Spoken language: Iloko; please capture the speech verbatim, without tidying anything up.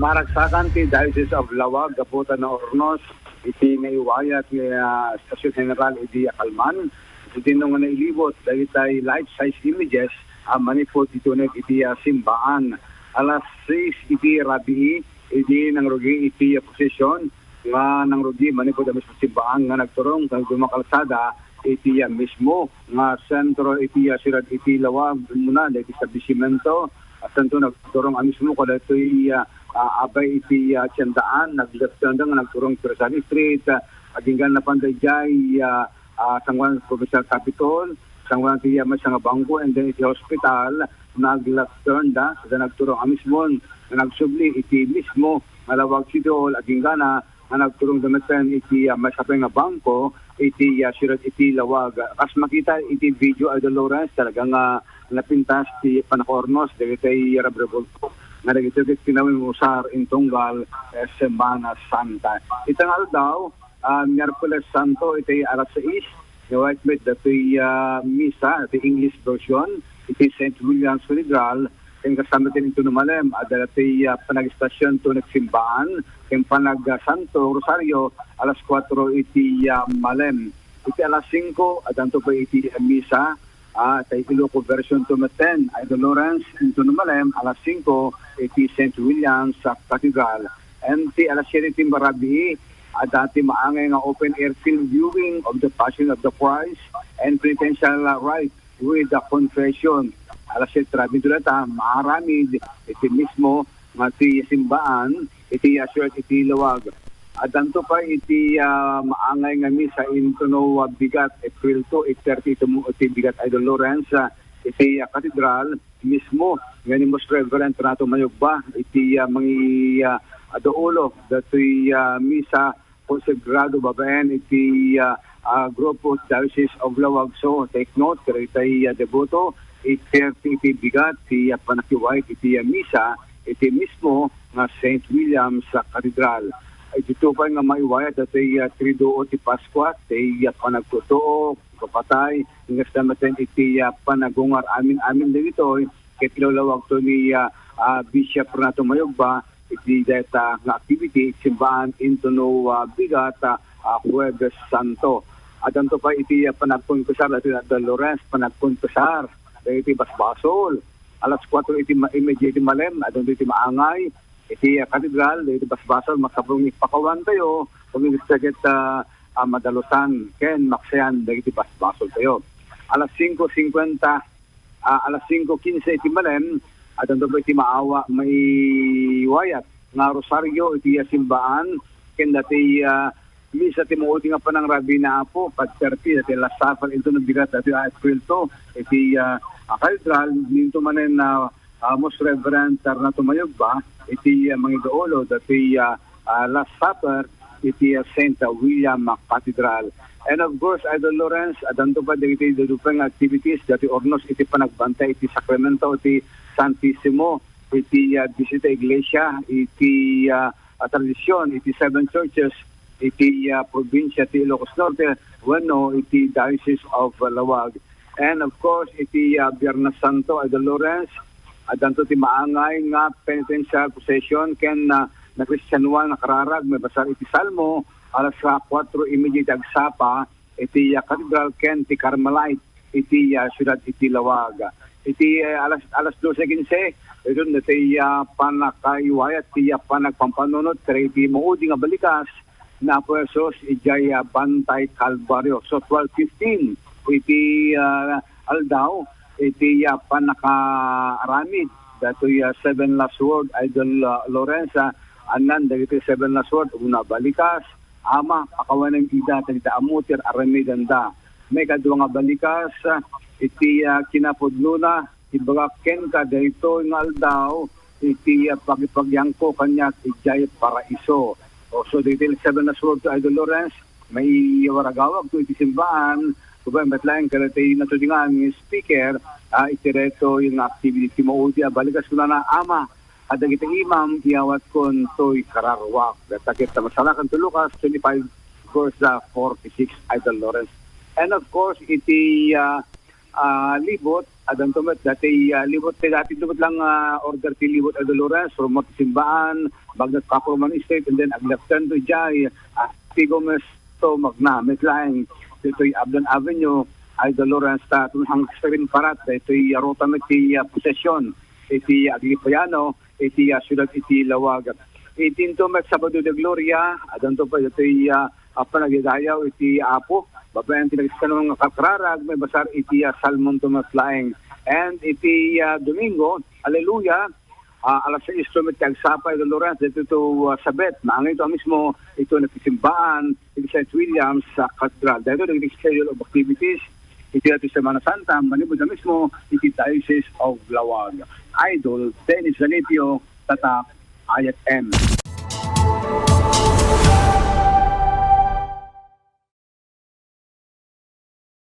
Maragsakan ti Diocese of Laoag gapu ta naurnos iti naiwayat nga, ah, Stasyon General idi Calman. Iti dinno nga nailibot dagitay life-size images a manipud iti uneg iti, ah, simbaan. Alas sais iti rabii, idi nangrugi iti, ah, prosesyon nga nangrugi manipud a mismo simbaan nga nagturong ken duma kalsada iti, ah, mismo nga sentro iti, ah, siyudad iti Laoag, umuna dagiti establisimento, a sentro nagturong a mismo kadagitoy, ah, ah, abay iti, ah, tiendaan, nag-left turn nga nagturong Rizal Street, ah, agingga napan daydiay, ah, ah, sanguan Provincial Capitol, sanguan ti, ah, maysa nga bangko, and then iti hospital, nag-left turn da, sada nagturong a mismo nga nagsubli iti mismo nga Laoag City Hall, aginggana nga nagturong da metten iti, ah, maysa pay nga bangko iti, ah, siyudad iti Laoag. Kas makita iti video, Idol Lawrence, talaga nga napintas ti pannakaurnos dagitay rerebulto nga dagitoy ket kinawin usar intunggal, eh, Semana Santa. Ita nga aldaw, ah, Miyerkules Santo, iti alas sais, nawayaten met datoy, ah, misa, the English version, iti Saint William's Cathedral, ken kasla met intono malem, adda datoy, ah, panag-istasyon to nagsimbaan, ken panag-, ah, Santo Rosario, alas kuatro iti, ah, malem. Iti alas singko, addanto pay iti, ah, misa, ah, tay Iloko version to metten, Idol Lawrence, intono malem, alas singko, iti Saint William's, ah, Cathedral. And ti alas siete ti marabii, adda ti maangay nga open air film viewing of the Passion of the Christ and penitential rite with the confession. Alas siete rabii dayta, maaramid iti mismo nga ti simbaan, iti, ah, siyudad iti Laoag. Addanto pay iti, ah, maangay nga misa intono, ah, bigat, April two, eight thirty iti mo-, iti bigat, Idol Lawrence, ah, iti, ah, katedral mismo. Ngayon, Most Reverend Renato Mayugba, iti, ah, mangi-, ah, duulo datoy, ah, misa konsegrado babaen iti, ah, ah, grupo Diocese of Laoag. So, take note, kadagitay, ah, deboto, eight thirty iti bigat ti, ah, panakiwayat iti, ah, misa iti mismo nga Saint William's, ah, Cathedral. Iti tupay nga maiwayat datoy, ah, Triduo ti Paskua, ti, ah, panagtutuok, papatay, ingasda metten iti, ah, panagungar amin-amin dagitoy, ket ilawlawagto ni, ah, ah, Bishop Renato Mayugba iti dayta nga activity iti simbaan intono, ah, bigat, ah, ah, Huwebes Santo. Addanto pay iti, ah, panagkonfesar, dati na Dolores, panagkonfesar dagiti basbasol. Alas kuatro iti ma-, imedya iti malem, addanto iti maangay iti, ah, katedral, dagiti basbasol, masapul nga ipakawantayo, pagigit-sagit, ah, ah, madalusan, ken maksayan dagiti basbasoltayo. Alas singko singkuenta, ah, alas singko kinse iti malem, addanto pay iti maawa-, maiwayat nga rosario iti, ah, simbaan, ken dati, ah, misa ti maudi nga panangrabii ni Apo, five thirty, dati Last Supper, intono bigat, dati, ah, April two, iti, ah, ah, katedral, ninto manen, ah, ah, Most Reverend Renato Mayugba, iti, ah, mangiduulo, dati, ah, ah, Last Supper, iti, ah, Saint William, ah, Cathedral. And of course, Idol Lawrence, addanto pay dagiti dudupeng nga activities, dati urnos iti panagbantay iti sakramento ti Santissimo, iti, ah, Bisita Iglesia, iti, ah, ah, tradisyon, iti Seven Churches, iti, ah, probinsia ti Ilocos Norte, wenno iti Diocese of Laoag. And of course, iti, ah, Biernes Santo, Idol Lawrence, addanto ti maangay nga penitential procession ken, ah, na Kristianoan nga kararag maibasar iti Salmo, alas, ah, kuatro y media iti agsapa iti, ah, katedral ken ti Carmelite iti, ah, siudad iti Laoag. Iti, ah, alas, alas dose kinse, iton dati, ah, pannakaiwayat ti, ah, panagpampanunot kadagiti maudi nga balikas ni Apo Jesus idiay, ah, Bantay Kalbaryo. So, twelve fifteen iti, ah, aldaw, iti, ah, pannakaaramid datoy, ah, seven last word, Idol, ah, Lawrence, ah, annan dagiti seven last word, una, balikas, Ama, pakawanem ida dagiti ammo ti ar-aramidenda. Maikadua nga balikas, ah, iti, ah, kinapudnona, Ibagak kenka daytoy nga aldaw iti, ah, pagipagianko kaniak idiay paraiso. O, so, daytoy seven last word to Idol Lawrence, maiwaragawagto iti simbaan, babaen met laeng kadagiti natudingan nga speaker, ah, iti daytoy nga activity ti maudi a balikas kunana, Ama, kadagiti imam, iyawatkon toy kararuak. Data ket ta masalakan to Lucas twenty-five, verse, ah, forty-six, Idol Lawrence. And of course, iti, ah, ah, libot, Addanto met dati, ah, libot ti dati, dubot lang, ah, order ti libot, Idol Lawrence, from Simbaan, Magna Kapurman Street, and then aglaptan to jay, ah, P. Gomez to Magna, met laeng, ditoy Abdan Avenue, Idol Lawrence, ta, tumahang sa rin parat, ditoy, ah, ruta met ti, ah, posesyon, iti Aglipayano, iti, ah, siyudad iti Lawag. Iti into met Sabado de Gloria, addanto pa ditoy, ah, ah, panagdaydayaw iti Apo, babaen ti nagsikano nga kakrarag, may basar iti, ah, Salmonto met laeng. And iti, ah, Domingo, Alleluia, ah, alas sais to met ti agsapa, Idol Lawrence, dito to, ah, Sabet, maangay to a mismo, ito nagsimbaan, iti Saint William's, ah, Cathedral. Dito naging schedule of activities, iti ato Semana Santa, manipud a mismo, iti Diocese of Lawag. Idol Dennis Galipio, Tatak, I F M.